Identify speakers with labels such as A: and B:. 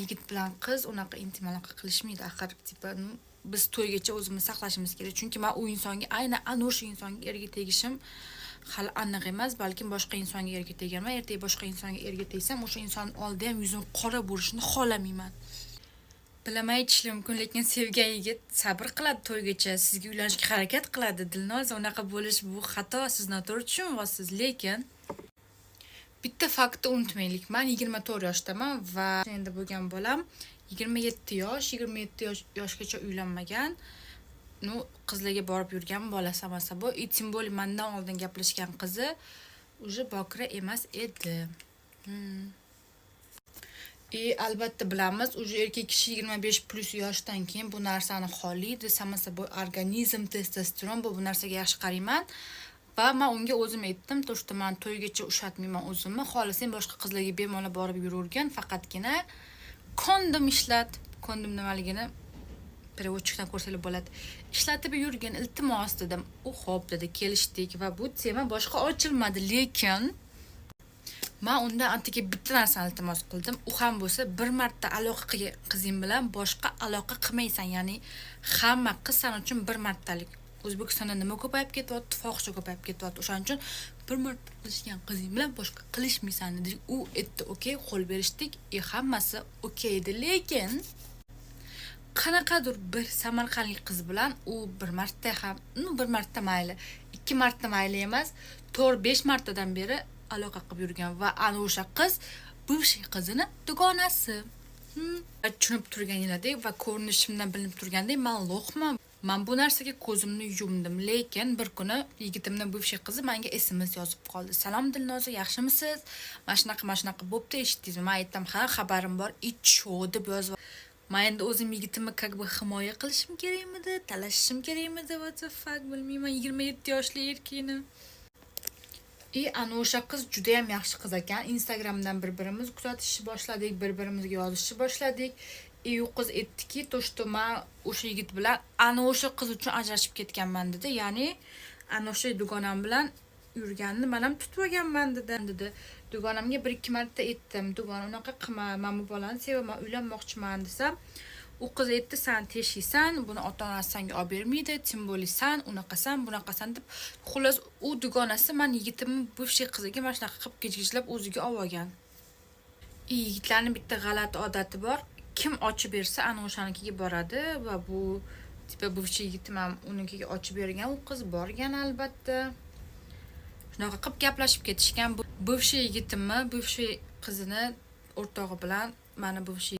A: Yigit bilan qiz unaqa intim aloqa qilishmaydi axir. Типа, ну, biz to'ygacha o'zimizni saqlashimiz kerak, chunki man u insonga, aynan ana o'sha insonga erga tegishim hali aniq emas. Balkim boshqa insonga erga teganman. Ertaga boshqa insonga erga tegsam, o'sha inson oldida ham yuzim qora bo'lishini xohlamayman. Bilaman, aytishlar mumkin, lekin sevgan yigit sabr qiladi to'ygacha, sizga uylanishga harakat qiladi. Dilnoza, unaqa bo'lish bu xato, siz noto'g'ri tushunyapsiz. Lekin bitta faktni unutmaylik: man 24 yoshdaman va endi bo'lgan bolam 27 yosh. 27 yoshgacha uylanmagan, ну, qizlarga borib yurgan bola, само собой. И тем более mandan oldin gaplashgan qizi уже bokira emas edi. И albatta bilamiz, уже erkak kishi 25+ yoshdan keyin bu narsani xohlaydi, само собой, organizm, testosteron, bu narsaga yaxshi qarayman. Va man unga o'zim aytdim, то что man to'ygacha ushatmayman o'zimni, xohlasang, boshqa qizlarga bemalol borib yuravergin, faqatgina kondom ishlat. Kondom nimaligini переводчик dan ko'rsanglar bo'ladi. Ishlatib yurgin, iltimos, dedim. U "Xo'p", dedi, kelishdik va bu tema boshqa ochilmadi. Lekin man undan atigi bitta narsani iltimos qildim, u ham bo'lsa, bir marta aloqa qilgan qizing bilan boshqa aloqa qilmaysan, ya'ni hamma qiz san uchun bir martalik. O'zbekistonda nima ko'payib ketyapti? Fohisha ko'payib ketyapti. O'shaning uchun bir marta qilishgan qizing bilan boshqa qilishmaysan, dedik. U aytdi: "Okey". Qo'l berishdik и hammasi okey edi. Lekin qanaqadir bir samarqandlik qiz bilan u bir marta ham, ну, bir marta mayli, ikki marta mayli emas, to'rt, besh martadan beri aloqa qilib yurgan va ana o'sha qiz бывший qizini dugonasi. Tushunib turganinglardek va ko'rinishimdan bilinib turgandek, man лох man. Man bu narsaga ko'zimni yumdim. Lekin bir kuni yigitimni бывший qizi menga SMS yozib qoldi: "Salom, Dilnoza, yaxshimisiz? Mana shunaqa, mana shunaqa bo'pti, eshitdingizmi?" Man aytdim: "Ha, xabarim bor". "И чё?" deb yozib. Man endi o'zim yigitimni как бы himoya qilishim kerakmidi, talashishim kerakmidi, what the fuck, bilmayman, 27 yoshli erkakni. И ana o'sha qiz judayam yaxshi qiz ekan. Instagramdan bir-birimizni kuzatishni boshladik, bir-birimizga yozishni boshladik. И u qiz aytdiki, то что man o'sha yigit bilan ana o'sha qiz uchun ajrashib ketganman, dedi. Ya'ni ana o'sha dugonam bilan yurganini man ham tutib olganman, dedi. Dugonamga bir ikki marta aytdim: "Dugona, unaqa qilma, man bu bolani sevaman, uylanmoqchiman", desam, u qiz aytdi: "San teshiysan, buni ota onasi sanga olib bermaydi, тем более san unaqasan, bunaqasan", deb. Xullas, u dugonasi man yigitimni бывший qiziga mana shunaqa qilib gijgijlab o'ziga olib olgan. И yigitlarni bitta g'alati odati bor: kim ochib bersa, ana o'shanikiga boradi. Va bu типа бывший yigitim ham unikiga ochib bergan, u qiz borgan albatta. Shunaqa qilib gaplashib ketishgan. Bu бывший yigitimni бывший qizini o'rtog'i bilan mani бывший